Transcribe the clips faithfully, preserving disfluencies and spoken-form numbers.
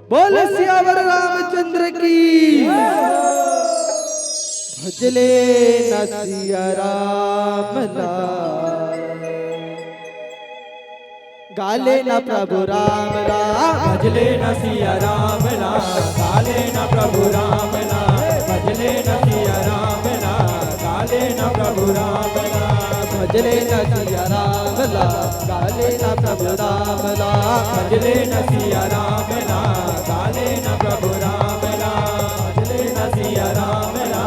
बोल सियावर रामचंद्र की। भजले न सिया राम ला, गाले न प्रभु राम ला। भजले न सिया राम ला, गाले न प्रभु राम ला। भजले न सिया राम ला, गाले न प्रभु राम ला। भजले न सिया राम ला, गाले न प्रभु राम ला। भजले न सिया राम ला, गाले न प्रभु राम ला। भजले न सिया राम ला,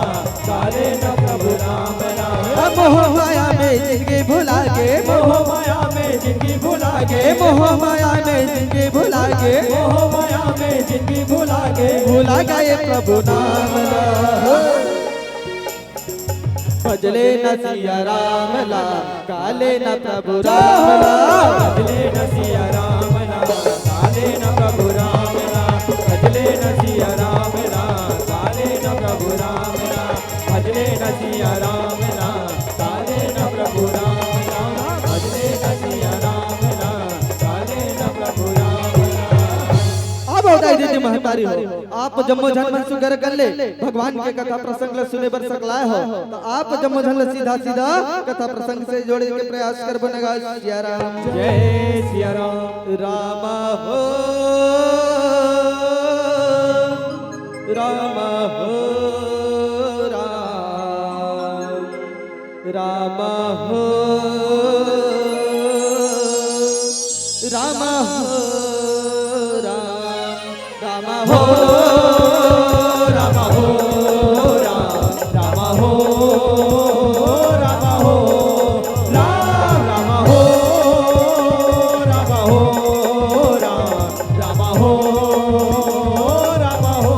गाले न प्रभु राम ला। मोह माया में जिंदगी भुला के, मोह माया में जिंदगी भुला के, मोह माया में जिंदगी भुला के, मोह माया में जिंदगी भुला के, भुला गए प्रभु नाम ला। भजले न सिया राम ला, गाले न प्रभु राम ला। भजले न सिया राम ला, गाले न प्रभु राम ला। भजले न सिया राम ला, गाले न प्रभु राम ला। भजले न सिया राम ला, गाले न प्रभु राम ला। भजले न सिया राम ला, गाले न प्रभु राम ला। अब होता है दीदी महतारी हो। आप जम्मो झन मन सुग्घर कर ले, भगवान के कथा प्रसंग ल सुने बर सकलाय हो, त आप जम्मो झन ल सीधा सीधा कथा प्रसंग से जोड़े के प्रयास करबो। नगा सिया राम। जय सिया राम। राम हो, राम हो, राम। राम हो, राम हो, राम, राम हो, राम हो, राम, राम हो, राम हो, राम, राम हो, राम हो, राम। राम हो, राम हो,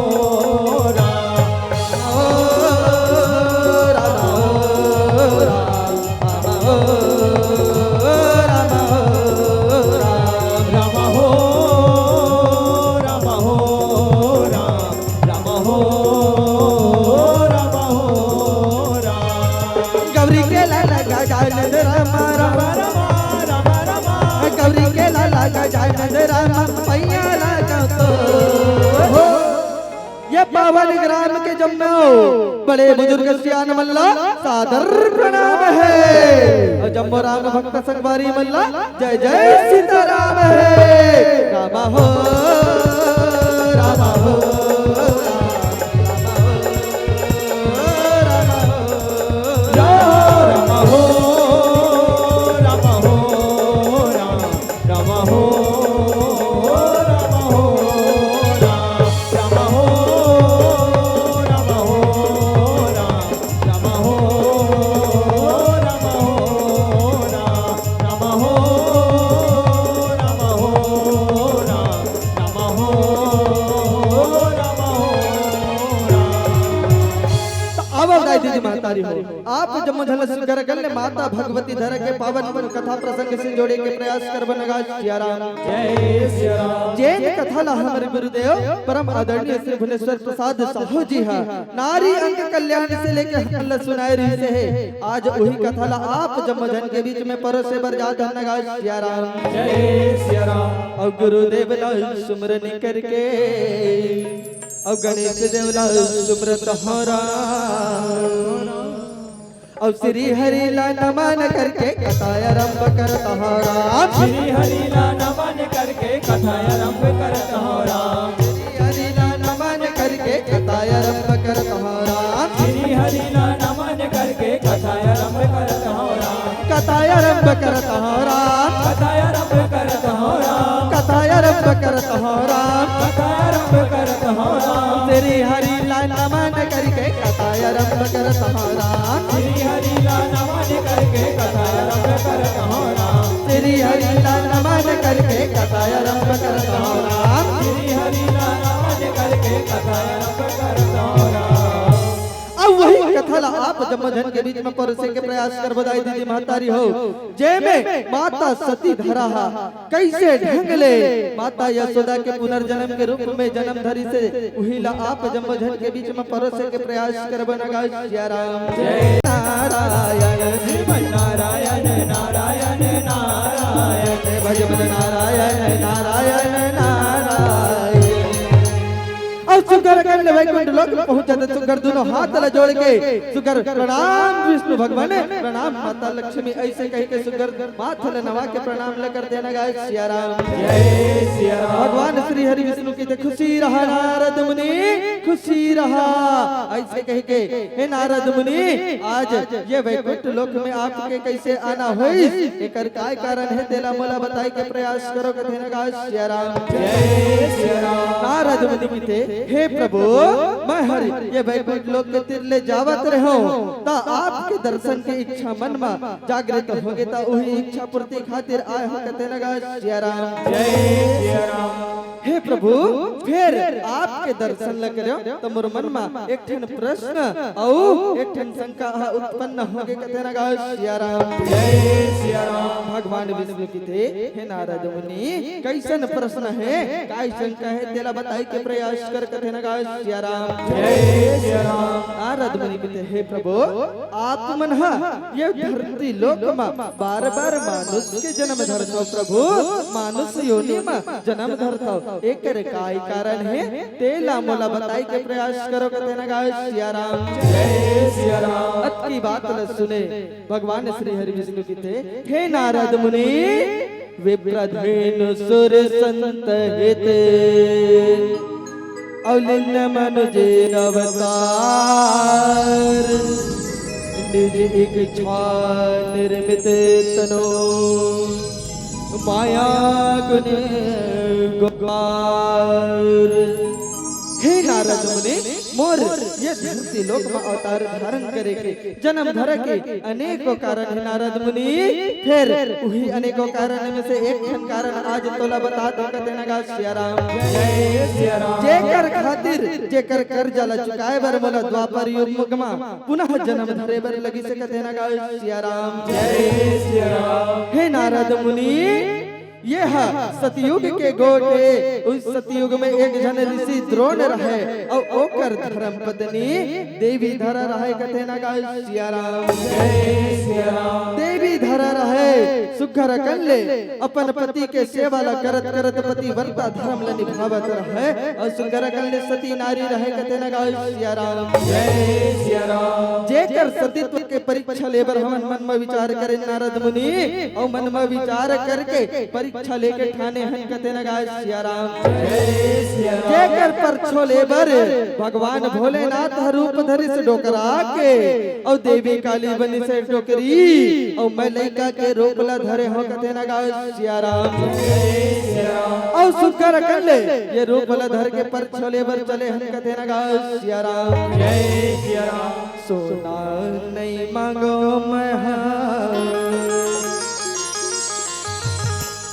राम। राम हो, राम हो, राम। राम हो, राम हो, राम। राम हो, राम हो, राम। राम हो, राम हो, राम। गौरी के लाला गजानन राम राम। गौरी के लाला गजानन राम पैया लागतो। ये पावन ग्राम के जम्मो बड़े बुजुर्ग सियान मन ला सादर प्रणाम हे। अउ जम्मो राम भक्त संगवारी मन ला जय जय सीताराम हे। राम हो, राम हो, राम हो, राम हो, राम हो, राम हो, राम। राम हो, राम हो, राम। राम हो, राम हो, राम। राम हो, राम हो, राम। राम हो, राम हो, राम। राम हो, राम हो, राम। त अब बताई दीदी महतारी हो। आप जम्मो झन ल सुग्घर कर ले माता भगवती धरा के पावन कथा प्रसंग से जोड़े के प्रयास करबो। नगा सिया राम। जय सिया राम। जेन कथा ला हमर गुरुदेव परम आदरणीय श्री भुवनेश्वर प्रसाद साहू जी हा नारी अंग कल्याण से लेके हमन ला सुनाए रहिस हे, आज उही कथा ला आप जम्मो झन के बीच में परोसे बर जात हन। नगा सिया राम। जय सिया राम। अउ गुरुदेव ला सुमरन करके, अउ गणेश देव ला सुमरत हौं राम। अउ श्री हरि ला नमन करके कथा आरंभ करत हौं राम। श्री हरि ला नमन करके कथा आरंभ करत हौं राम। श्री हरि ला नमन करके कथा आरंभ करत हौं राम। श्री हरि ला नमन करके कथा आरंभ करत हौं राम। कथा आरंभ करत हौं राम। कथा आरंभ करत हौं राम। कथा आरंभ करत हौं राम। कथा आरंभ करत हौं राम। श्री हरि ला नमन करके कथा आरंभ करत हौं राम। श्री हरि ला नमन करके कथा आरंभ करत हौं राम। श्री हरि ला नमन करके कथा आरंभ करत हौं राम। श्री हरि ला नमन करके कथा आरंभ करत हौं राम। अब वही कथा ला आप जम्मो झन के बीच में परोसे के प्रयास करबो दाई दीदी महतारी हो, जेमे माता सती धरा हा कइसे ढंग ले माता यशोदा के पुनर्जन्म के रूप में जन्म धरिस हे, उही ला आप जम्मो झन के बीच में परोसे के प्रयास करबो। नगा सिया राम। जय नारायण श्रीमन नारायण नारायण नारायण। भज मन नारायण नारायण नारायण। सुंदरकांड वैकुंठ लोक में पहुंच जाते, सुग्घर दूनों हाथ ला जोड़ के सुग्घर प्रणाम विष्णु भगवान, प्रणाम माता लक्ष्मी, अइसे कहि के सुग्घर माथ ला नवा के प्रणाम ला करथे ना गाय सिया राम। जय सिया राम। भगवान श्री हरि विष्णु कथे खुशी रहा नारद मुनि, खुशी रहा, अइसे कहि के हे नारद मुनि, आज ये वैकुंठ लोक में आपके कइसे आना होइस, एकर काय कारण हे, तेला मोला बताय के प्रयास करो, कथे ना गाय सिया राम। जय सिया राम। नारद मुनि कथे, हे प्रभु, मैं हर ये वैकुंठ लोक के तीर ले जावत रहेंव, त आपके दर्शन के इच्छा मन म जागृत होगे, त उही इच्छा पूर्ति खातिर आय हंव, कथे ना गाय सिया राम। जय सिया राम। हे प्रभु, फेर आपके दर्शन ल करेंव, त मोर मन म एक ठन प्रश्न अउ एक ठन शंका ह उत्पन्न होगे, कथे ना गाय सिया राम। जय सिया राम। भगवान विष्णु कथे, हे नारद मुनि, कइसन प्रश्न हे, काय शंका हे, तेला बताय के प्रयास कर, कथे ना गाय सिया राम। जय सिया राम। नारद मुनि कथे, हे प्रभु, आप मन ह ये धरती लोक म बार-बार मानुष के जन्म धरथव प्रभु, मानुष योनि म जन्म धरथव, एकर काय कारण हे, तेला मोला बताय के प्रयास करो, कथे ना गाय सिया राम। जय सिया राम। अतकी बात ल सुने भगवान श्री हरि विष्णु कथे, हे नारद मुनि, विप्रधेनु सुर संत हित, अउ लीन मनुज अवतार, निज इच्छा निर्मित तनु, माया गुण गुबार। हे नारद मुनि, मोर ये धरती लोक म अवतार धारण करे के, जन्म धरे के अनेकों कारण हे नारद मुनि, फेर उही अनेकों कारण में से एक ठन कारण आज तोला बतात हंव, कथे ना गाय सिया राम। जय सिया राम। जेकर खातिर, जेकर कर्जा ला चुकाय बर मोला द्वापर युग म पुनः जन्म धरे बर लगिस, कथे ना गाय सिया राम। जय सिया राम। हे नारद मुनि, ये ह सतयुग के गोठ हे। उस सतयुग में एक झन ऋषि द्रोण रहे अउ ओकर धर्म पत्नी देवी धरा रहे, कथे ना गाय सिया राम। जय सिया राम। देवी धरा रहे, सुग्घर अकन ले अपन पति के सेवा ला करत करत पतिव्रता धर्म ला निभावत रहे अउ सुग्घर अकन ले सती नारी रहे, कथे ना गाय सिया राम। जय सिया राम। जेकर सतीत्व के परीक्षा ले बर हमन मन म विचार करेन नारद मुनि, अउ मन म विचार करके परीक्षा लेके ठाने हन, कथे ना गाय सिया राम। जय सिया राम। जेकर परछो ले बर भगवान भोलेनाथ ह रूप धरिस डोकरा के, अउ देवी काली बनिस डोकरी, अउ मैं लइका के रूप ला धरे हंव, कथे ना गाय सिया राम। जय सिया राम। अउ सुग्घर अकन ले ये रूप ला धर के परछो ले बर चले हन, कथे ना गाय सिया राम। जय सिया राम। सोना नइ मांगों मैं हा,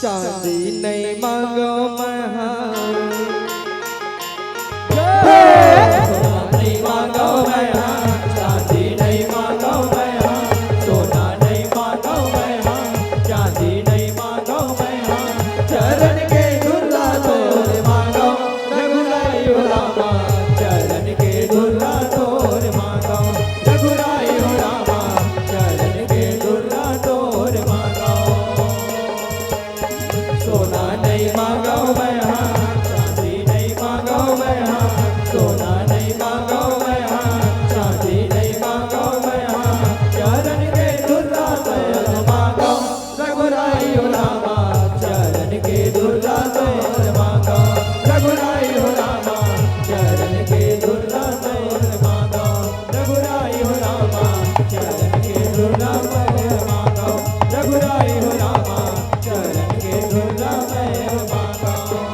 चांदी नइ मांगों मैं हा। सोना नइ मांगों मैं हा, चांदी नइ मांगों मैं हा। सोना नइ मांगों मैं हा, चांदी नइ मांगों मैं हा। चरण के धुला तोर मांगों, रघुराई हो रामा। चरण के धुला तोर मांगों, रघुराई हो रामा। चरण के धुला तोर मांगों। सोना नइ मांगों मैं हा, चांदी नइ मांगों मैं हा। सोना नइ मांगों मैं हा, चांदी नइ मांगों मैं हा। चरण के धुला तोर मांगों, रघुराई हो रामा। चरण के धुला तोर मांगों, रघुराई हो रामा। चरण के धुला तोर मांगों, रघुराई हो रामा। चरण के धुला तोर मांगों, रघुराई हो रामा। चरण के धुला तोर मांगों।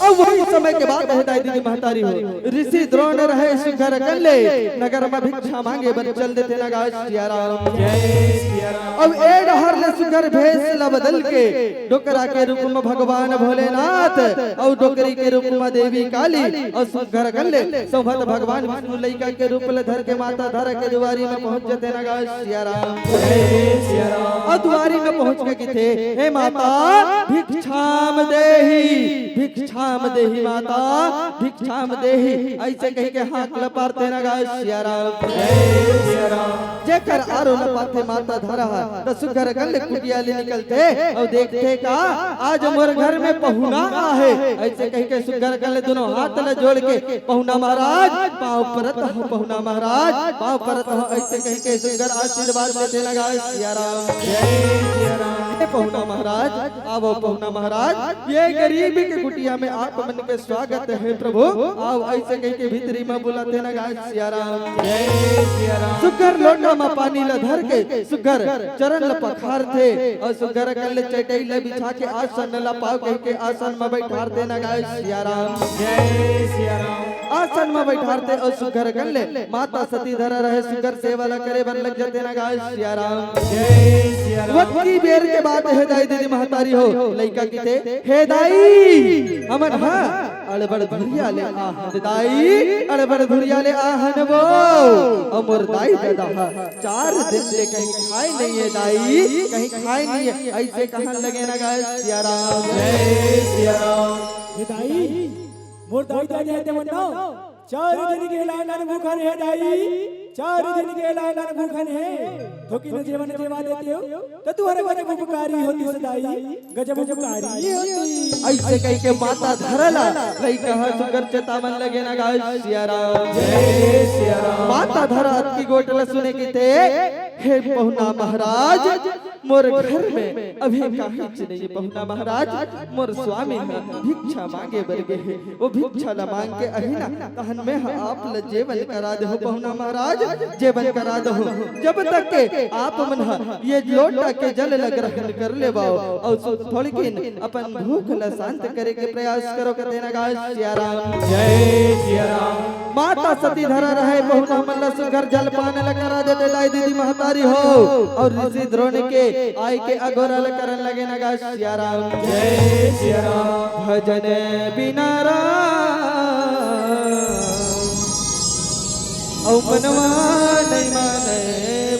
अउ वही समय के बात हे दाई दीदी महतारी हो, ऋषि द्रोण रहे सुग्घर अकन ले, नगर म भिक्षा मांगे बर चल देथे ना गाय सिया राम। जय सिया राम। अउ ए डहर ले सुग्घर भेष ला बदल के डोकरा के रूप म भगवान भोलेनाथ अउ डोकरी के रूप म देवी काली अउ सुग्घर अकन ले संवत भगवान विष्णु लइका के रूप ला धर के माता धरा के दुवारी म पहुंच जथे ना गाय सिया राम। जय सिया राम। अउ दुवारी म पहुंच पहुंच के कहिथे, "हे माता, भिक्षाम देहि, भिक्षाम देहि माता, भिक्षाम देहि।" अइसे कहिके हांक ल पारथे न गा सिया राम। जय सिया राम। जेकर आरो ल पाथे माता धरा ह, त सुग्घर अकन ले कुटिया ले निकलथे अउ देखथे का, "आज मोर घर में पहुना आहे।" अइसे कहिके सुग्घर अकन ले दुनों हाथ ल जोड़ के, "पहुना महाराज, पाँव परत हंव, पहुना महाराज, पाँव परत हंव," अइसे कहिके सुग्घर आशीर्वाद देथे न गा सिया राम। जय सिया राम। हे पहुना महाराज, आवव पहुना महाराज, ये गरीब के कुटिया में आप मन के स्वागत हे प्रभु, आवव, अइसे कहिके भीतरी म बुलाथे न गा सिया राम। जय सिया राम। सुग्घर लोटा म पानी ल धर के सुग्घर चरण ल पखारथे अउ सुग्घर अकन ले चटई ल बिछा के आसन ल पाव कहिके आसन म बइठारथे न गा सिया राम। जय सिया राम। आसन म बइठारथे अउ सुग्घर अकन ले माता सती धरा रहे सुग्घर सेवा ल करे बर लग जाथे न गा सिया राम। जय सिया राम। ओतकी बेर के बात हे दाई दीदी महतारी हो, लइका कहिथे, "हे दाई, हमन ह अड़बड़ धुरिया ले आहन दाई, अड़बड़ धुरिया ले आहन वो। अउ मोर दाई ददा ह चार दिन ले कहीं खाय नइ हे दाई, कहीं खाय नइ हे।" अइसे कहन लगे न गा सिया राम। जय सिया राम। हे दाई, मोर दाई ददा हे तेमन न चार दिन के लानन भूखन हे दाई, चार दिन के लानन भूखन हे। थोकिन जेवन जेवा देतेव, त तुंहर गजब उपकारी होतिस दाई, गजब उपकारी होतिस। अइसे कहिके माता धरा ल लइका ह सुग्घर चेतावन लगे न गा सिया राम। जय सिया राम। माता धरा अतकी गोठ ल सुने कहिथे, "हे पहुना महाराज, मोर घर में अभी काहीच नइ हे पहुना महाराज, मोर स्वामी ह भिक्षा मांगे बर गे हे, ओ भिक्षा ल मांग के आही न, तहन मेंह आप ल जेवन करा देहूं पहुना महाराज, जेवन करा देहूं। जब तक के आप मन ह ये लोटा के जल ल ग्रहण कर लेवव अउ सु-, थोड़किन अपन भूख ल शांत करे के प्रयास करव," कथे न गा सिया राम। जय सिया राम। माता सती धरा रहे पहुना मन ल सुग्घर जलपान ल करा देथे दाई दीदी महतारी हो, अउ ऋषि द्रोण के आय के अगोरा ल करन लगे न गा सिया राम। जय सिया राम। भजन बिना राम, अउ मनवा नइ माने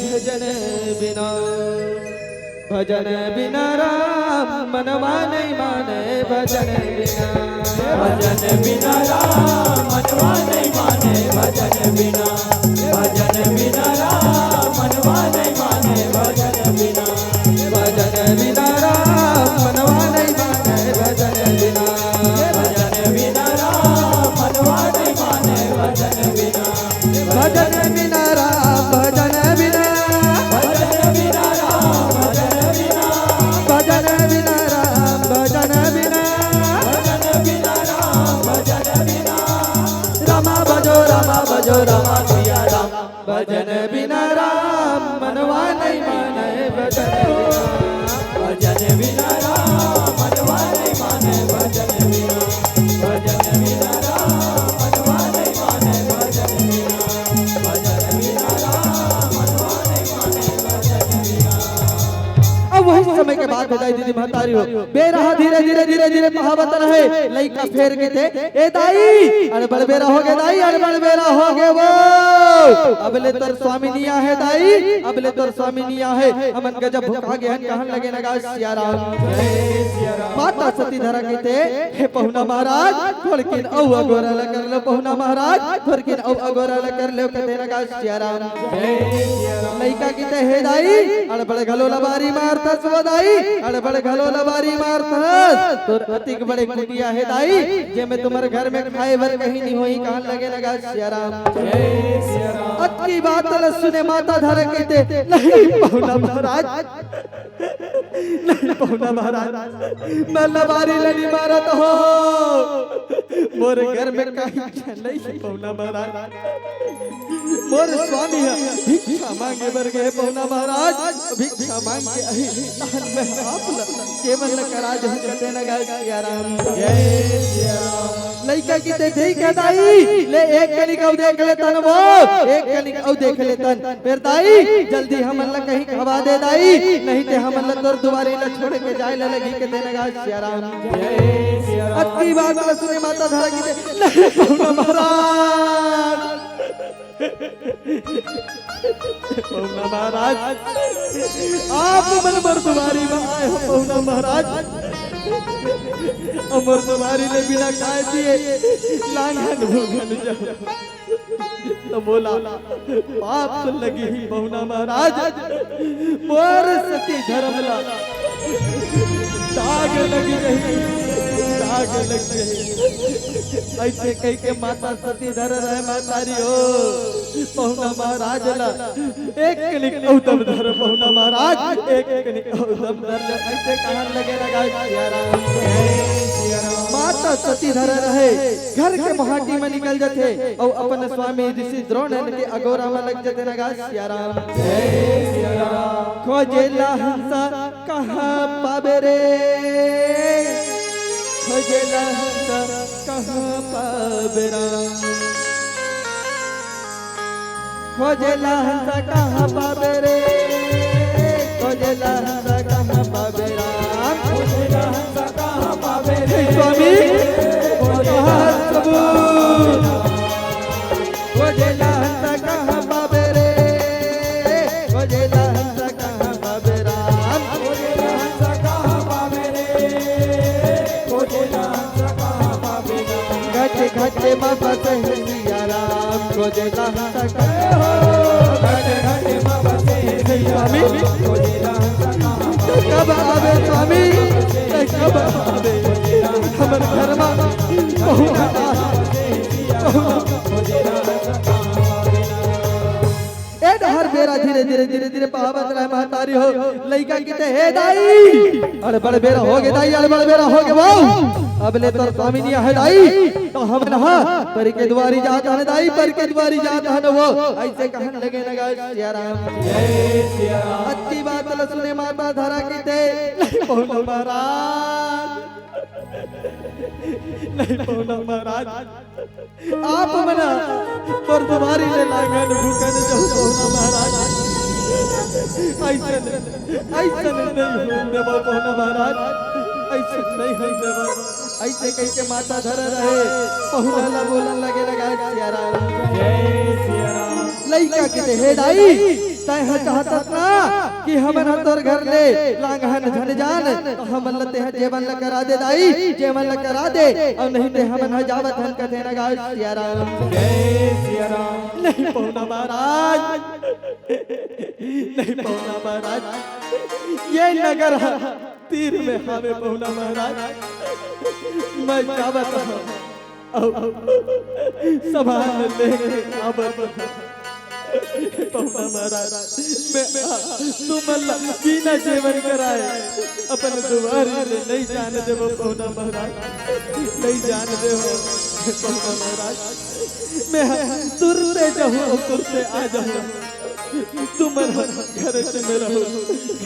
भजन बिना। भजन बिना राम मनवा नइ माने भजन बिना। भजन बिना राम मनवा नइ माने भजन बिना। भजन बिना राम मनवा नइ माने भजन बिना। भजन बिना राम मनवा नइ माने भजन बिना। भजन बिना राम मनवा नइ माने भजन बिना। भजन बिना राम, भजन बिना। भजन बिना राम, भजन बिना। भजन बिना राम, भजन बिना। भजन बिना राम, भजन बिना। रामा भजो, रामा भजो, रामा सिया राम। भजन बिना राम, मनवा नइ माने भजन बिना। भजन बिना राम, मनवा नइ माने भजन बिना। भजन बिना राम, मनवा नइ माने भजन बिना। अब वही समय के बात हे दाई दीदी महतारी हो, बेरा ह धीरे धीरे धीरे धीरे पहावत रहे। लइका फेर कहिथे, "ए दाई, अड़बड़ बेरा होगे दाई, अड़बड़ बेरा होगे वो। अबले तोर स्वामी नइ आहे दाई, अबले तोर स्वामी नइ आहे। हमन गजब भुखा गे हन," कहन लगे न गा सिया राम। माता सती धरा कहिथे, "हे पहुना महाराज, थोड़किन अउ अगोरा ल कर लेव पहुना महाराज, थोड़किन अउ अगोरा ल कर लेव," कथे न गा सिया राम। लइका कहिथे, "हे दाई, अड़बड़ घलो लबारी मारथस वो दाई, अड़बड़ घलो लबारी मारथस। तोर अतिक बड़े कुटिया हे दाई, जेमे तुंहर घर में खाय बर कहीं नइ होही," कहन लगे न गा सिया राम। अतकी बात ल सुने माता धरा कहिथे, "नहीं पहुना महाराज, नहीं पहुना महाराज, मैं लबारी ल नइ मारत हों। मोर घर में काहीच नइ हे पहुना महाराज। मोर स्वामी ह भिक्षा मांगे बर गे पहुना महाराज, भिक्षा मांग के आही, तहन मैं आप ल जेवन ल करा देहूं," कथे न गा सिया राम। लइका कहिथे, "ठीक हे दाई, ले एक कनिक अउ देख लेथन वो, एक कनिक अउ देख लेथन। फेर दाई, जल्दी हमन ल कहीं खवा दे दाई, नहीं ते हमन ल तोर दुवारी ल छोड़ के जाय ल लगही," कथे न गा सिया राम। अतकी बात ल सुने माता धरा कहिथे, "नहीं पहुना महाराज, पहुना महाराज, आप मन मोर दुआरी म आए हो पहुना महाराज। अउ मोर दुआरी ले बिना खाए पिए लांघन भूखन जाहूं। त मोला पाप तो लगही पहुना महाराज, मोर सती धरम ला दाग लग जाही, दाग लग जाही। अइसे कहिके माता सती धर रहे महतारी हो पहुना महाराज ला। एक कनिक अउ दम धर पहुना महाराज, एक कनिक अउ दम धर। अइसे कहन लगे लगा सिया राम। माता सती धर रहे घर के मोहाटी म निकल जथे अउ अपन स्वामी ऋषि द्रोणन के अगोरा म लग जथे न गा सिया राम। खोजेला हंसा कहाँ पाबे रे, खोजेला हंसा कहाँ पाबे राम। खोजेला हंसा कहाँ पाबे रे, खोजेला हंसा कहाँ पाबे राम। खोजेला हंसा कहाँ पाबे रे। हे स्वामी, कहाँ सबूत? खोजेला हंसा कहाँ पाबे रे, खोजेला हंसा कहाँ पाबे राम। खोजेला हंसा कहाँ पाबे रे, खोजेला हंसा कहाँ पाबे राम। घट घट म बसे हे सिया राम, खोजेला हंसा कहाँ। घट घट म बसे हे सिया राम, खोजेला हंसा कहाँ। कब आबे स्वामी, कब आबे? हमर घर म पहुना, पहुना। ए डहर बेरा धीरे धीरे धीरे धीरे बहावत रहे महतारी हो। लइका किथे, हे दाई, अड़बड़ बेरा होगे दाई, अड़बड़ बेरा होगे वो। अब ले तोर स्वामी नइ हे दाई, त हमन ह परी के दुवारी जात हन दाई, परी के दुवारी जात हन वो। अइसे कहन लगे न गा सिया राम। अतकी बात ल सुने माता धरा किथे, नहीं पहुना महाराज, नहीं पहुना महाराज। आप मन मोर दुवारी ले लांघन भूखन जाहू पहुना महाराज। अइसन, अइसन नइ होन देबो पहुना महाराज, अइसन नइ होन देबो। अइसे कहिके माता धर रहे, पहुना ला बोलन लगे लगा सिया राम। लइका किथे, हे दाई, तैं ह चाहत हस ना कि हमन ह तोर घर ले लांघन झन जान, त हमन ल तेंह जेवन ल करा दे दाई, जेवन ल करा दे, अउ नहीं ते हमन ह जावत हन कथे न गा सिया राम। जय सिया राम। नहीं पहुना महाराज, नहीं पहुना महाराज, ये नगर ह तीर में हावे पहुना महाराज, मैं जावत हंव। अउ सामान लेके आवत हंव। पहुना महाराज, मैं तुमन ला बिना जेवन कराए अपन दुवारी ले नइ जान देबो पहुना महाराज, नइ जान देबो पहुना महाराज। मैं तुरते जाहूं अउ तुरते आ जाहूं। तुमन ह घर में रहो,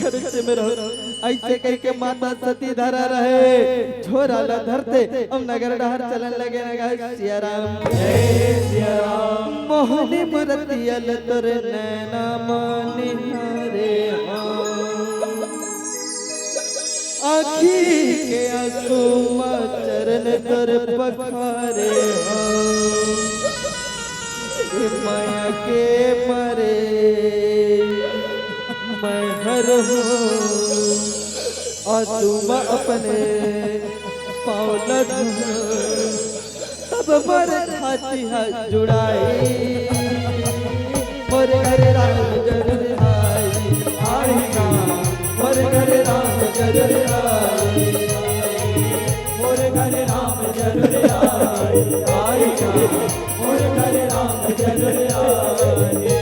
घर में रहो। अइसे कहिके माता सती धरा रहे, झोरा ला धरथे अउ नगर डहर चलन लगे न गा सिया राम। जय सिया राम। मोहनी मुरतिया ल तोर नैना म निहारे हंव। आँखी के आंसू म चरन तोर पखारे हंव। ए मया के मारे मैं हर हंव, आंसू म अपने पाँव ल धोहूं। तब मोर छाती ह जुड़ाही, मोर घर राम जरूर आही, आही गा, मोर घर राम जरूर आही, मोर घर राम जरूर आही, आही गा, मोर घर राम जरूर आही।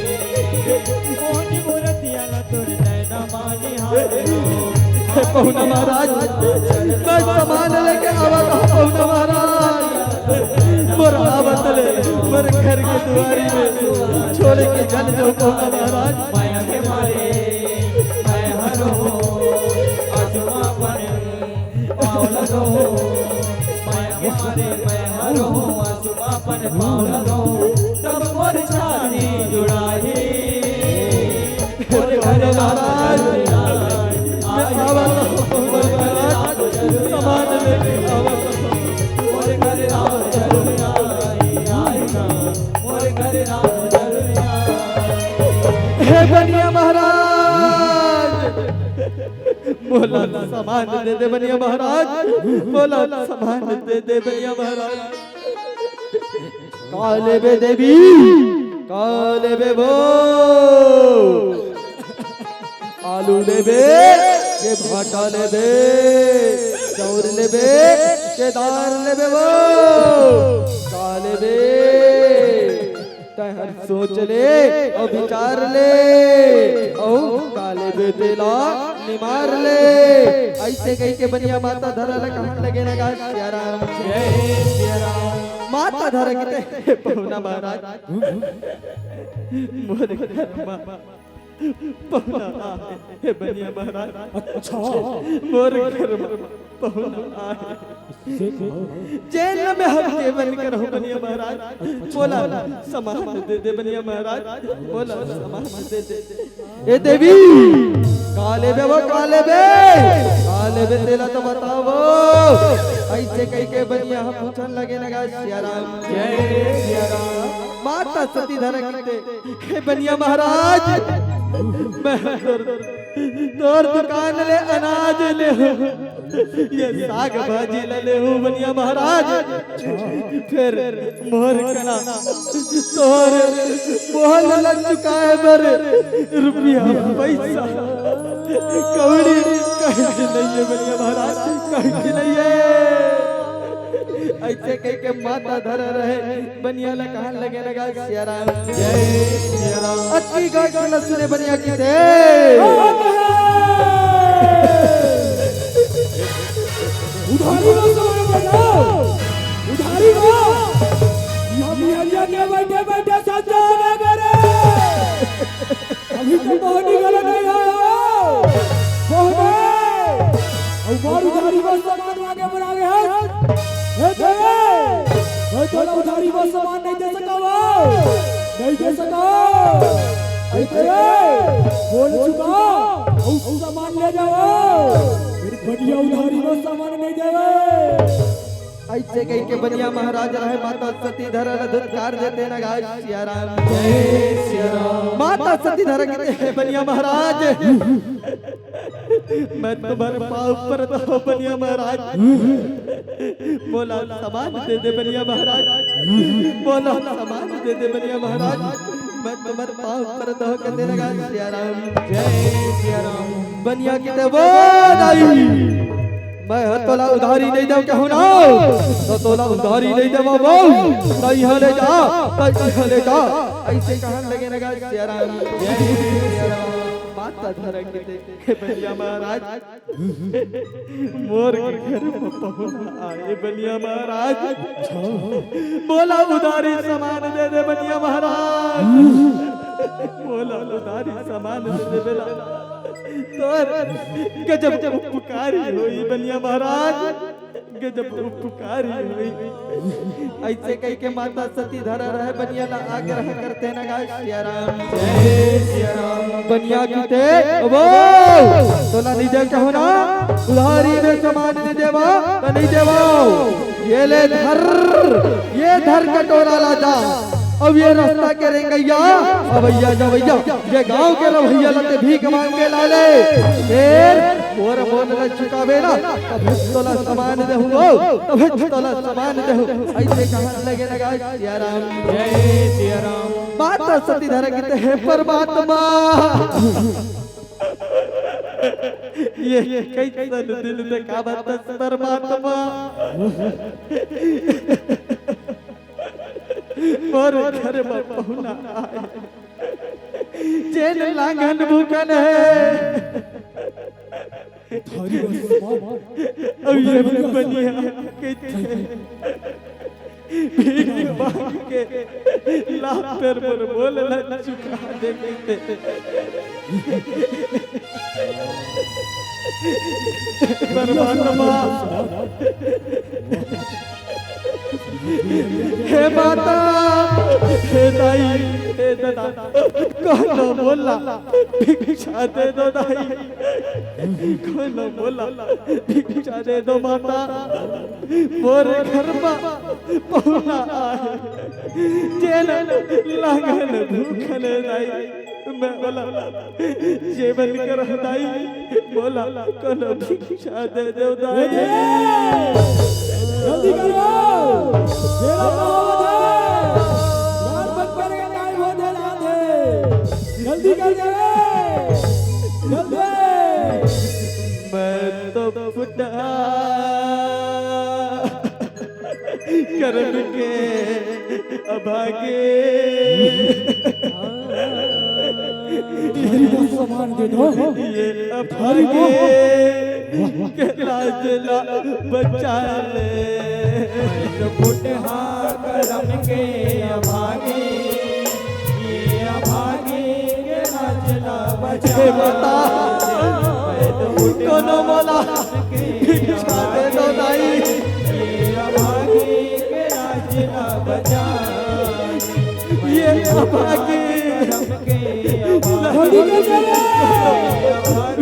मोहनी मूरतिया ला तोर नैना मानी हे पहुना महाराज, मैं सामान लेके आवत हंव पहुना महाराज। मोर आवत ले मोर घर के दुवारी में छोड़ के झन जाहू पहुना महाराज। मया के मारे मैं हर हंव, आंसू म अपन पाँव ल धोहूं। मया के मारे मैं हर हंव, आंसू म अपन पाँव ल धोहूं। तब मोर छाती जुड़ाही। मोर घर राम जरूर आही, मैं आवत हंव, मोर घर राम जरूर आही, सामान लेके आवत हंव। मोर घर राम जरूर आही, आही गा, मोर घर राम मोला सामान दे दे बनिया महाराज, मोला सामान दे दे बनिया महाराज। का लेबे देवी, का लेबे वो? आलू लेबे के भाटा लेबे, चाउर लेबे के दार लेबे वो? का लेबे? तैं हर सोच ले अउ विचार ले, अउ का लेबे तेला निमार ले। अइसे कहिके बनिया माता धरा ल कहन लगे न गा सियाराम। जय सियाराम। माता धरा किथे, हे पहुना महाराज, मोर घर म पहुना आहे, हे बनिया महाराज। अच्छा। मोर घर म पहुना आहे। जेन में हम जेवन करहु बनिया महाराज, मोला सामान दे दे बनिया महाराज, मोला सामान दे दे। ए देवी, का लेबे वो, का लेबे? का लेबे तेला तो बताओ। अइसे कहिके बनिया ह पूछन लगे न गा सियाराम। जय सियाराम। माता सती धरा किथे, हे बनिया महाराज, मैं तोर, तोर दुकान ले अनाज लेहूं, ये साग भाजी ला लेहूं बनिया महाराज। फेर मोर करा तोर मोल ला चुकाए बर रुपया पइसा कौड़ी कहीं नइये बनिया महाराज, कहीं नइये। अइसे कहिके माता धरा रहे, बनिया ला कहन लगे न गा सियाराम। जय सियाराम। अतकी गाय ला सुने बनिया किथे। उधारी मा समय बजाओ, उधारी मा। यहाँ बिहनिया के बइठे बइठे संजोग करे। अभी तो मोहनी गलत नहीं आया हो। मोहनी। अउ मार उधारी मा सामान मांगे बर आगे हे। हे तेरे, मैं तोला उधारी मा सामान नहीं दे सकव हो। नहीं दे सकव। हे तेरे, बोल चुका। अउ सामान ले जाओ। फेर बनिया उधारी मा सामान नहीं देवे। अइसे कहिके बनिया महाराज रहे, माता सती धरा ल धुतकार देथे न गा सियाराम। जय सियाराम। माता सती धरा किथे, हे बनिया महाराज, मैं तुम्हर पाँव परत हंव बनिया महाराज, मोला सामान दे दे बनिया महाराज, मोला सामान दे दे बनिया महाराज, मैं तुम्हर पाँव परत हंव कथे न गा सियाराम। जय सियाराम। बनिया किथे वो दाई, मैं ह तोला उधारी नइ देंव कहूं ना, त तोला उधारी नइ देवंव वो, त इहां ले जा, त इहां ले जा। अइसे कहन लगे न गा सियाराम। माता धरा किथे, हे बनिया महाराज, मोर घर म पहुना आए बनिया महाराज, मोला उधारी सामान दे दे बनिया महाराज, मोला उधारी सामान दे दे बेला। तोर गजब उपकारी होई बनिया महाराज, गजब उपकारी होई। अइसे कहिके माता सती धरा रहे, बनिया ला आग्रह करथे न गा सियाराम। जय सियाराम। बनिया किथे वो, तोला नइ देंव कहूं ना, उधारी में सामान नइ देवंव, त नइ देवंव। ये ले धर, ये धर कटोरा ला जा। अब ये रस्ता के रेंगइया, अवइया जवइया, ये गांव के रवइया ला ते भीख मांग के ला ले। फेर मोर मोल ला चुकाबे ना, तभे तोला सामान देहूं वो, तभे तोला सामान देहूं। अइसे कहन लगे न गा सियाराम। जय सियाराम। माता सती धरा किथे, हे परमात्मा, ये कइसन दिन देखावत हस परमात्मा। मोर घर म पहुना आए, जेन लांघन भूखन हे। अउ ये बनिया कहिथे, भीख मांग के ला फेर मोर मोल ला चुका दे कहिथे। परमात्मा, हे माता, हे दाई, हे ददा, कोनो मोला भिक्षा दे दो दाई, कोनो मोला भिक्षा दे दो माता, मोर घर म पहुना आए, जेन लांघन भूखन दाई, मैं बोला, जेवन कर दाई, बोला, कोनो भिक्षा दे दो दाई। जल्दी कर लो, बेरा बहुत है, रात बंद करे टाइम हो दे रहा है, जल्दी कर दे, जल्दी। मैं तो फुटा करम के अभागे। तेरी बात सामान दे दो। ये अभागे के लाज ला बचा ले। फुटहा करम के अभागे, ये अभागे के लाज ला बचा। हे माता, कोनो मोला भिक्षा दे दो दाई। ये अभागी, जल्दी कर दो।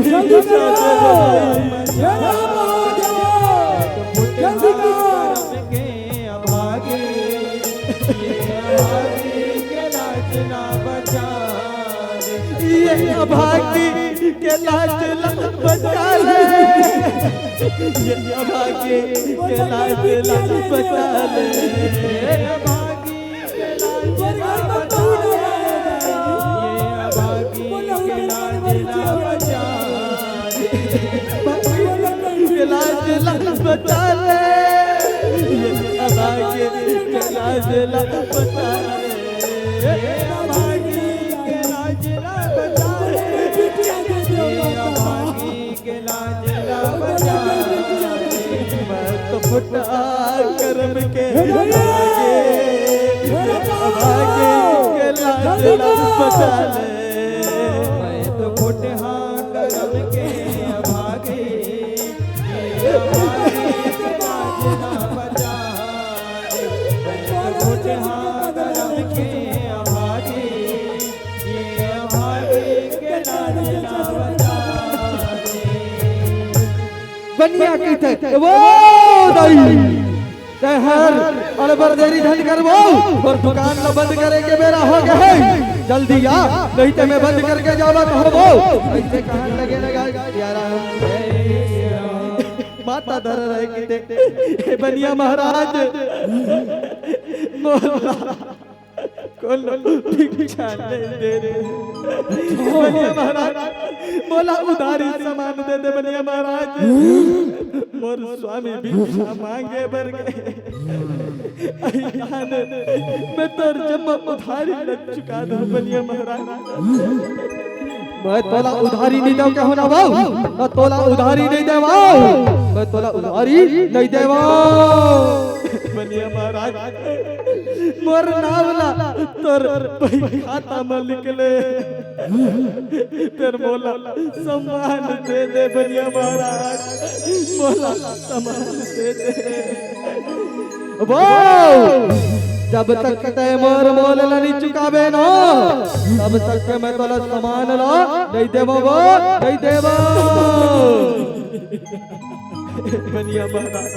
जल्दी कर दो। जय राम महादेव। जल्दी कर। ये अभागी के लाज ला बचा ले। ये अभागी के लाज ला बचा ले। के लाज ला बचा ले। ये अभागी के लाज ला बचा ले। ये अभागी के लाज ला बचा ले। ये अभागी के लाज ला बचा ले। मैं तो फुटा करम के अभागे, अभागे के लाज ला बचा ले। मैं तो फुटा करम के अभागे, अभागे के लाज ला बचा ले। मैं तो फुटा करम के अभागे, ये अभागे के लाज ला बचा ले। बनिया कहिथे, ए वो दाई, तैं हर अड़बर देरी झन करबो, अउ दुकान ला बंद करे के बेरा हो गे हे। जल्दी आ, नहीं ते मैं बंद करके जावत होबो। अइसे कहन लगे लगा, यार, माता धर रहे कहिथे, हे बनिया महाराज, मोला कोनो भिक्षा नहीं दे दे। बनिया महाराज, मोला उधारी सामान दे दे, बनिया महाराज। मोर स्वामी भिक्षा मांगे बर गे। अइहान मैं तोर जम्मो उधारी ल चुका दूं, बनिया महाराज। मैं तोला उधारी नहीं देव कहूं ना बाऊ, मैं तोला उधारी नहीं देवव, मैं तोला उधारी नहीं देवव। बनिया महाराज, मोर नाव ला तोर बही खाता म लिख ले। फेर मोला सम्मान दे दे बनिया महाराज, मोला सम्मान दे दे। वो जब तक तैं मोर मोल ला नहीं चुकाबे ना, तब तक मैं तोला सम्मान ला नहीं देवव, वो नहीं देवव। बनिया महाराज,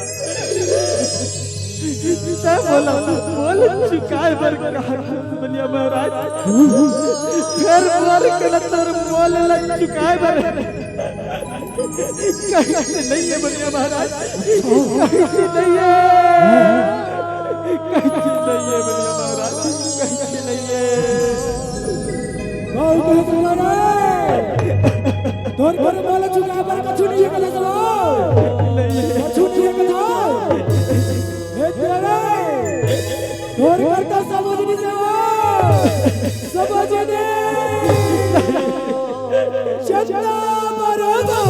तैं मोला मोल चुकाए बर कहा, बनिया महाराज। फेर मोर के ला तोर मोल ला चुकाए बर कहीं से नहीं हे, बनिया महाराज, कहीं से नहीं हे, कहीं से नहीं हे, बनिया महाराज, कहीं से नहीं हे। गौ के सुना रे। तोर घर वाला चुका पर कछु नहीं है कथा सुनो। नहीं है। कछु नहीं है कथा। हे तेरा रे। तोर करता समझ नहीं जावा। समझ नहीं। चंदा बरोदा।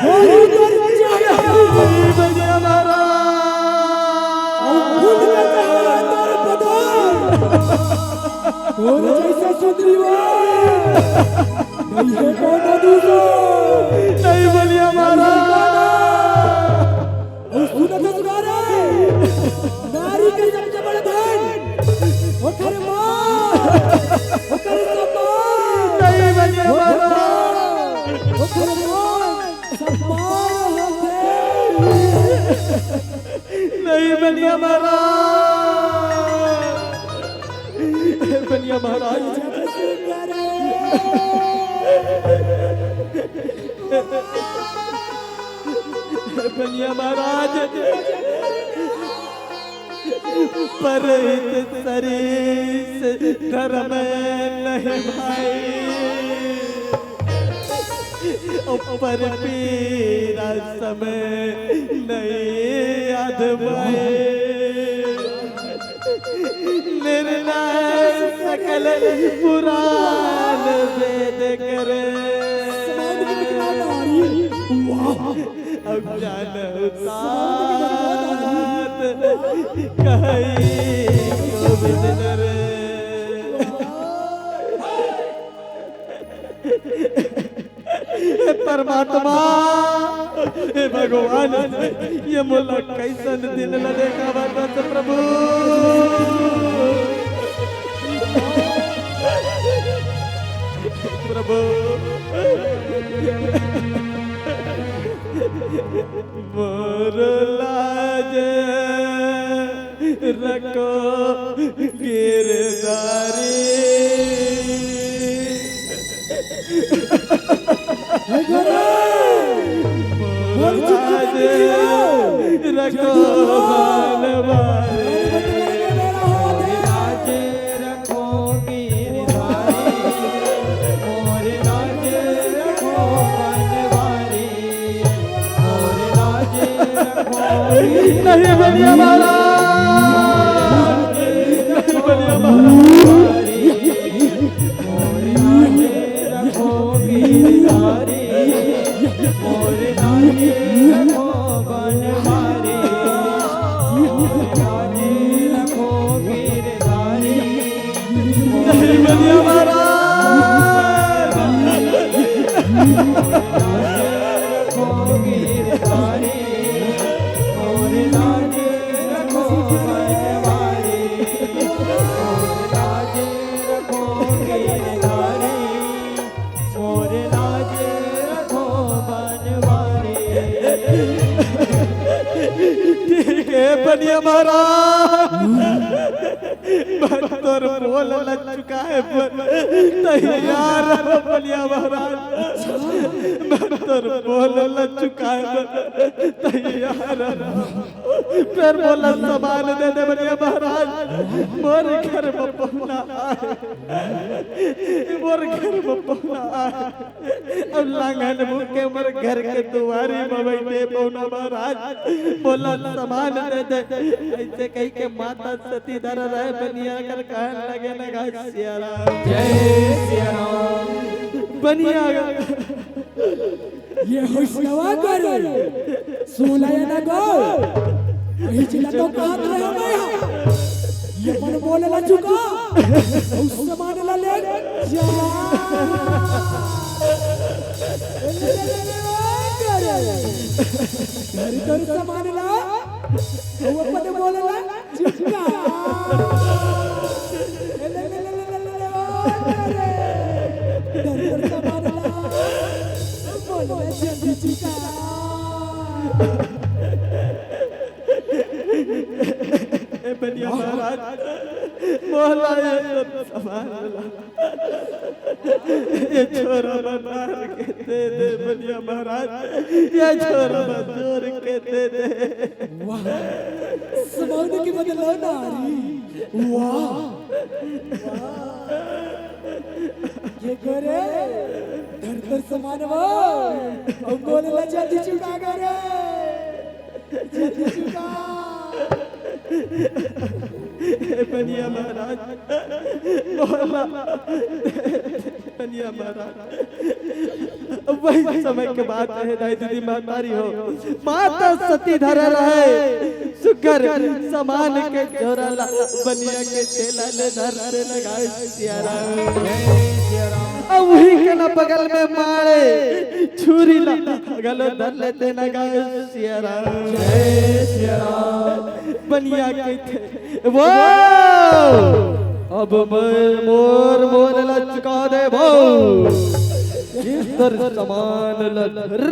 तोर कर चुका। नहीं बजा हमारा। खुद का कहा तोर पता। तोर जैसा सुंदरी वो नहीं है कोनो दूसरा। नहीं बनिया महाराज। अउ सुन तो सुना रे, नारी के सबसे बड़ा धन ओकर मान, ओकर सम्मान। नहीं बनिया महाराज। ओकर मान, सम्मान होथे। नहीं बनिया महाराज। बनिया महाराज। बनिया महाराज, परहित सरीस धरम नहीं भाई, ओ पर पीरा सम नहीं अधमाई। निर्णय सकल पुराण वेद करे। वाह। अब जानहु तात कही गोविंद नर। हे परमात्मा, हे भगवान, ये मोला कइसन दिन ला देखावत हस प्रभु। प्रभु, मोर लाज रखो गिरधारी। हे गुरु, मोर लाज रखो बनवारी। लाज रखो गिरधारी, मोर लाज रखो बनवारी। नहीं बनिया महाराज, नहीं बनिया महाराज। नहीं बनिया महाराज। ठीक है बनिया महाराज, मैं तोर बोल ला चुकाए बर तैयार हंव बनिया महाराज। मैं तोर बोल ला चुकाए बर तैयार हंव। फेर मोला समान दे दे बनिया महाराज। मोर घर म पहुना आए, मोर घर म पहुना आए। अब लांघन मुख के मोर घर के दुवारी म बइठे पहुना महाराज, मोला समान दे दे। अइसे कहिके माता सती धर रहे बनिया कर कहन लगे न गा सिया राम। जय सिया राम। बनिया ये हुस्नवा करे सोला या ना गो। वही जिला तो कहत रहे मैं। ये अपन बोले ला चुका। उस समान ला ले जा। धर कर समान ला। वो अपन बोले ला चुका। ले, ले, ले, ले, ले, ले, ले, ओ, ले, ले। धर, धर, समान ला। बोल, मैं जल्दी चुका। ए बनिया महाराज, मोला ये सब समान ला। ये छोरा बना के दे दे बनिया महाराज, ये छोरा बना के दे दे। वाह, समान के बदला नारी। वाह। ये करे, धर धर समान वो, अंगोल ला जल्दी चुका करे, जल्दी चुका। हे बनिया महाराज, बोला, बनिया महाराज। वही समय के बात हे दाई दीदी महतारी हो, माता सती धर रहे सुग्घर समान के झोरा ला बनिया के चेला ले धर दे न गा सिया राम। अउ उही के न बगल में मारे छुरी ला घलो धर लेते न गा सिया राम। बनिया के वो अब मैं मोर मोल ला चुका देबो। जिस दर समान ला धर,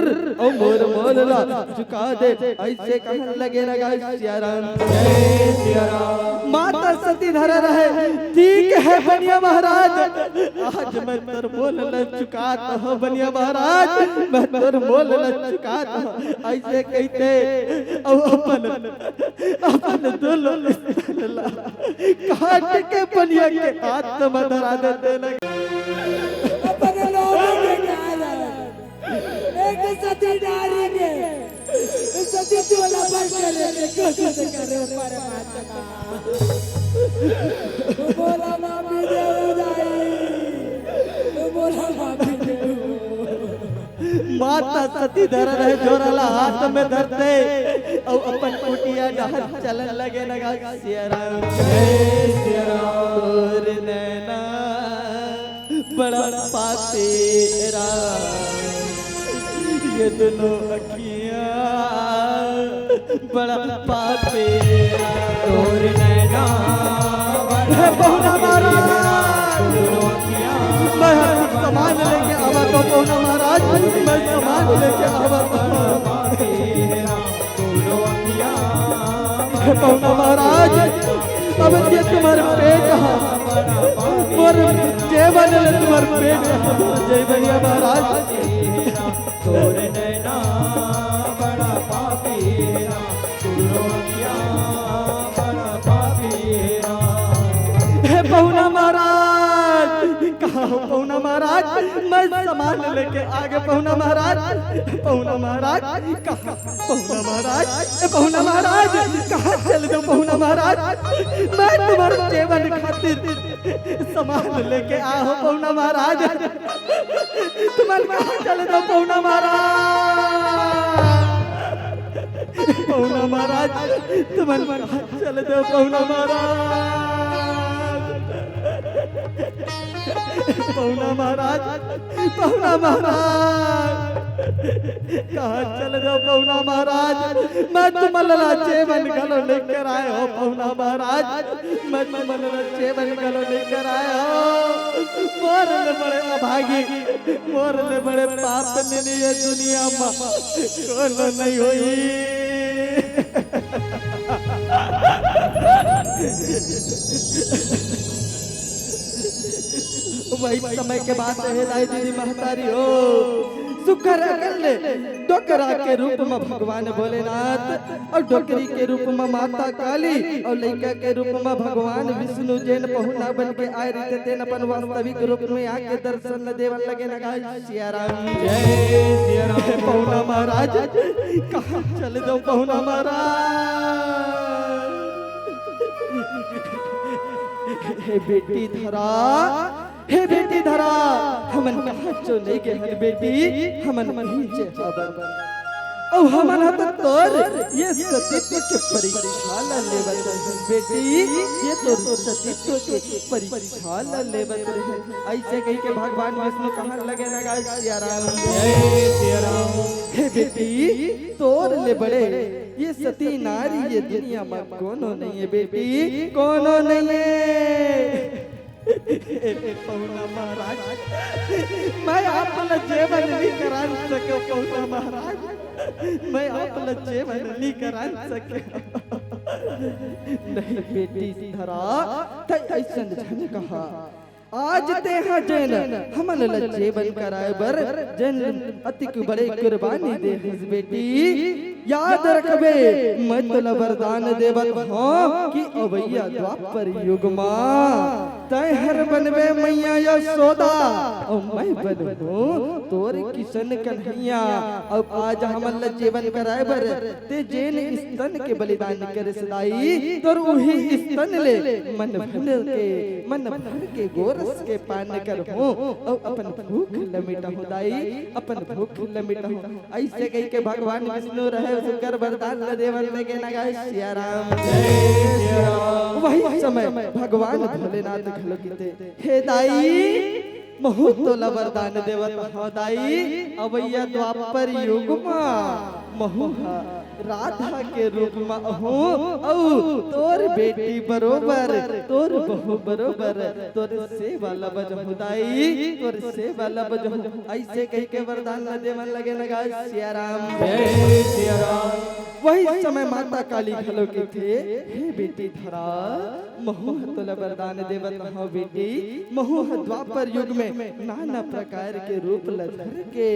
अउ मोर मोल ला चुका दे, अइसे कहन लगे न गा सिया राम। जय सिया राम। माता सती धरा रहे। ठीक हे बनिया महाराज, आज मैं तोर मोल ल चुकात हों बनिया महाराज, मैं तोर मोल ल चुकात हों। अइसे कहिथे अउ अपन, अपन दूनों स्तन ला काट के बनिया के हाथ म धरा देथे। अपन लोगों के कारण एक सती नारी के सतीत्व ला भंग करे के कोशिश करे परमात्मा। मोला माफी देहू दाई, मोला माफी देहू। माता सती धरा रहे झोरा ला हाथ में धरथे अउ अपन कुटिया डहर चलन लगे न गा। सिया राम, जय सिया राम। तोर नैना बड़ा पापी राम, ये दूनों अखियाँ बड़ा पापी राम। तोर नैना हे पहुना महाराज, मैं हर सामान लेके आवा तो पहुना महाराज, मैं सामान लेके आवा तो। हे पहुना महाराज, अब ये तुम्हार पेट हे, मोर जेवन ले तुम्हार पेट हे, जय बनिया महाराज। तोर नैना बड़ा पापी हे, तोर अखियाँ बड़ा पापी हे। हे पहुना महाराज, कहाँ हो पहुना महाराज? मैं सामान लेके आगे पहुना महाराज, पहुना महाराज, कहाँ पहुना महाराज, ए पहुना महाराज, कहाँ चल देव पहुना महाराज? मैं तुम्हार जेवन खातिर सामान लेके आए हों पहुना महाराज, तुमन कहाँ चल देव पहुना महाराज? पहुना महाराज, तुमन कहाँ चल देव पहुना महाराज? पहुना महाराज, पहुना महाराज, कहाँ चल देव पहुना महाराज? मैं तुमन ला जेवन घलो नइ कराए हों पहुना महाराज, मैं तुमन ला जेवन घलो नइ कराए हों। मोर ले बड़े अभागी, मोर ले बड़े पाप निंदनीय दुनिया म कोनो नइ होही। वही समय के बात हे दाई दीदी महतारी हो, सुघर अकन ले डोकरा के रूप म भगवान भोलेनाथ अउ डोकरी के रूप म माता काली अउ लइका के रूप म भगवान विष्णु जेन पहुना बन के आए रहिथे, तेन अपन वास्तविक रूप म आके दर्शन देवन लगे न गा। सिया राम। जय सिया राम। हे पहुना महाराज, कहाँ चल देव पहुना महाराज? हे बेटी धरा, हे बेटी धरा, हमन कहाँ चो नइ गे हन बेटी, हमन इही चे हवन। अउ हमन ह तो तोर ये सतीत्व के परीक्षा ल लेवत रहन बेटी, ये तोर सतीत्व के परीक्षा ल लेवत रहन। अइसे कहिके भगवान विष्णु कहन लगे न गा। सिया राम। जय सिया राम। हे बेटी, तोर ले बड़े ये सती नारी ये दुनिया म कोनो नइ हे बेटी, कोनो नइ हे। हे पहुना महाराज, मैं आप ला जेवन नइ करा सकेंव पहुना महाराज, मैं आप ला जेवन नइ करा सकेंव। नहीं बेटी धरा, तैं अइसन झन कहा। आज तेंहा जेन हमन ला जेवन कराए बर जेन अतिक बड़े कुर्बानी दे हस बेटी, याद रखबे, मैं तोला वरदान देवत हों कि अवइया द्वापर युग मा तैं हर बनबे मइया यशोदा, अउ मैं बनहूं तोर किशन कन्हैया। अउ आज हमन ला जेवन कराए बर तें जेन स्तन के बलिदान करेस दाई, तोर उही स्तन ले मन भर के, मन भर के गोरस के पान करहूं, अउ अपन भूख ल मिटाहूं दाई, अपन भूख ल मिटाहूं। अइसे कहिके भगवान विष्णु रहे सुघर वरदान ल देवन लगे न गा। सिया राम। जय सिया राम। वही समय भगवान भोलेनाथ घलो कहिथे, हे दाई, महूं तोला वरदान देवत हों दाई, अवइया द्वापर युग मा महूं ह राधा के रूप म आहूं, अउ तोर बेटी बरोबर, तोर बहू बरोबर, तोर सेवा ल बजहूं दाई, तोर सेवा ल बजहूं। अइसे कहिके वरदान ल देवन लगे न गा सिया राम। जय सिया राम। वही समय माता काली घलो कहिथे, हे बेटी धरा, महूं ह तोला वरदान देवत हंव बेटी, महूं ह द्वापर युग में नाना प्रकार के रूप ल धर के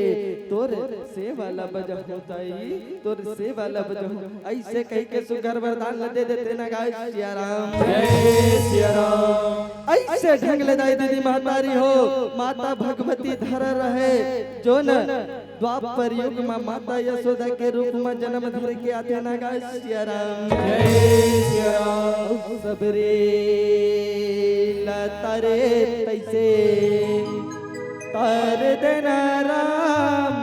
तोर सेवा ल बजहूं दाई, तोर सेवा ल बजहूं। अइसे कहिके सुघर वरदान ल दे देथे न गा सिया राम। जय सिया राम। अइसे ढंग ले दाई दीदी महतारी हो, माता भगवती धरा रहे, जोन द्वापर युग म माता यशोदा के रूप म जनम धर के आथे न गा सिया राम। जय सिया राम। अउ सबरी ल तारे तइसे तार देना राम,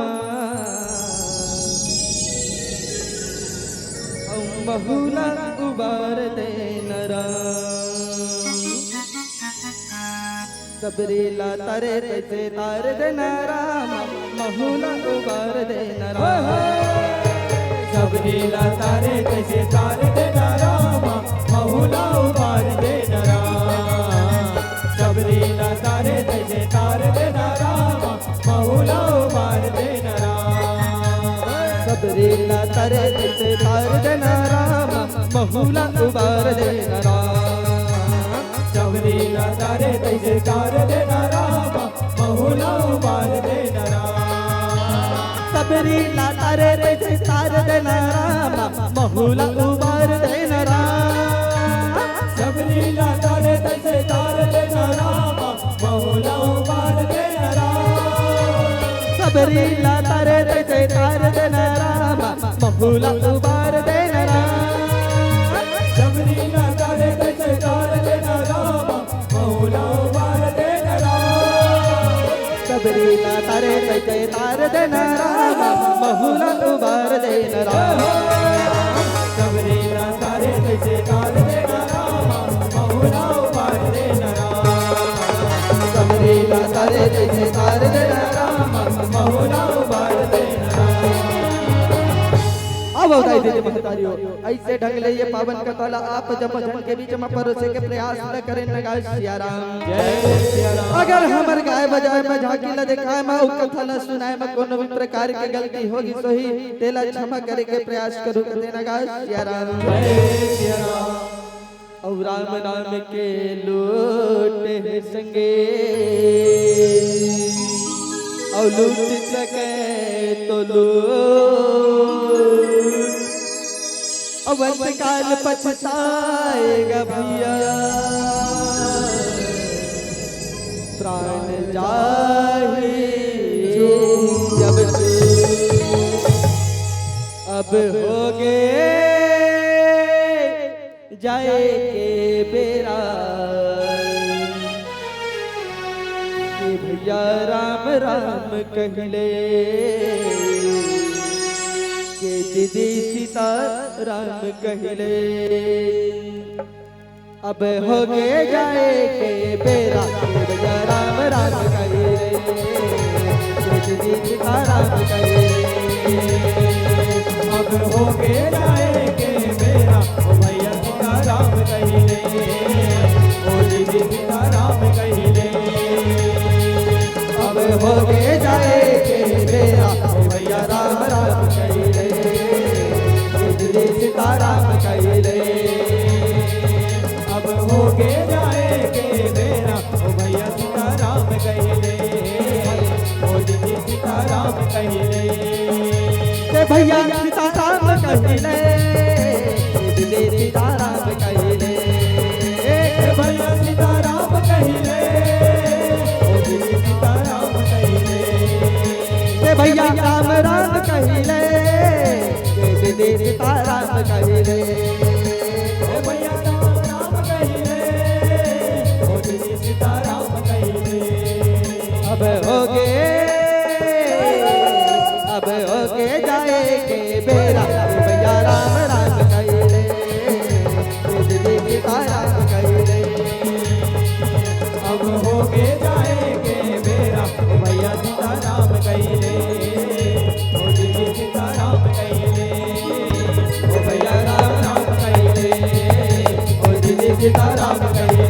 अउ महूं ल उबार देना राम। सबरी ल तारे तइसे तार देना राम, महूं ल उबार देना राम। सबरी ल तारे तइसे तार देना राम, महूं ल उबार देना राम। सबरी ल तारे तइसे तार देना राम, महूं ल उबार देना राम। सबरी ल तारे तइसे तार देना राम, महूं ल उबार देना राम। सबरी ल तारे तइसे तार देना राम, महूं ल उबार देना राम। सबरी ल तारे तइसे तार देना राम, महूं ल उबार देना राम। सबरी ल तारे तइसे तार देना राम, महूं ल उबार देना राम। सबरी ल तारे तइसे तार देना राम, महूं ल उबार देना राम। सबरी ल तारे तइसे तार देना राम, महूं ल उबार देना राम। सबरी ल तारे तइसे तार देना राम, महूं ल उबार देना राम। सबरी ल तारे तइसे तार देना राम, महूं ल उबार देना राम। सबरी ल तारे तइसे तार देना राम, महूं ल उबार देना राम। अब अवतारी दीदी महतारी हो, अइसे ढंग ले ये पावन कथा ला आप जम्मो झन के बीच म परोसे के प्रयास ल करेन न गा सिया राम। जय सिया राम। अगर हमर गाय बजाय म, झांकी ल देखाय म, अउ कथा ल सुनाय म कोनो भी प्रकार के गलती हो गिस होही, तेला क्षमा करे के प्रयास करू कथे न गा सिया राम। जय सिया राम। अउ राम नाम के लूट हे संगी, अउ लूट सके तो लूट। अब अंतकाल पछताएगा भैया, प्राण जाही जब तू। अब होगे जाए के बेरा, के भैया राम राम कहि ले, के दीदी सीता राम कहि ले। अब होगे जाए के बेरा, के भैया राम राम कहि ले, के दीदी सीता राम कहि ले। अब होगे जाए के बेरा, ओ भैया सीता राम कहि ले, ओ दीदी सीता राम कहि ले। अब होगे जाए के बेरा, ओ भैया राम राम कहि ले, ओ दीदी सीता राम कहि ले। अब होगे जाए के बेरा, ओ भैया सीता राम कहि ले, ओ दीदी सीता राम कहि ले। ते भैया सीता राम कहि ले, दीदी सीता राम कहि ले। ए भैया सीता राम कहि ले, ओ दीदी सीता राम कहि ले। ते भैया राम राम कहि ले, दीदी सीता राम कहि ले। ए भैया राम राम कहि ले, ओ दीदी सीता राम कहि ले। अब होगे, अब होगे जाए के बेरा, भैया राम राम कहि ले, दीदी सीता राम कहि ले। अब होगे जाए के बेरा, भैया सीता राम कहि ले, ओ दीदी सीता राम कहि ले। सीताराम कहे।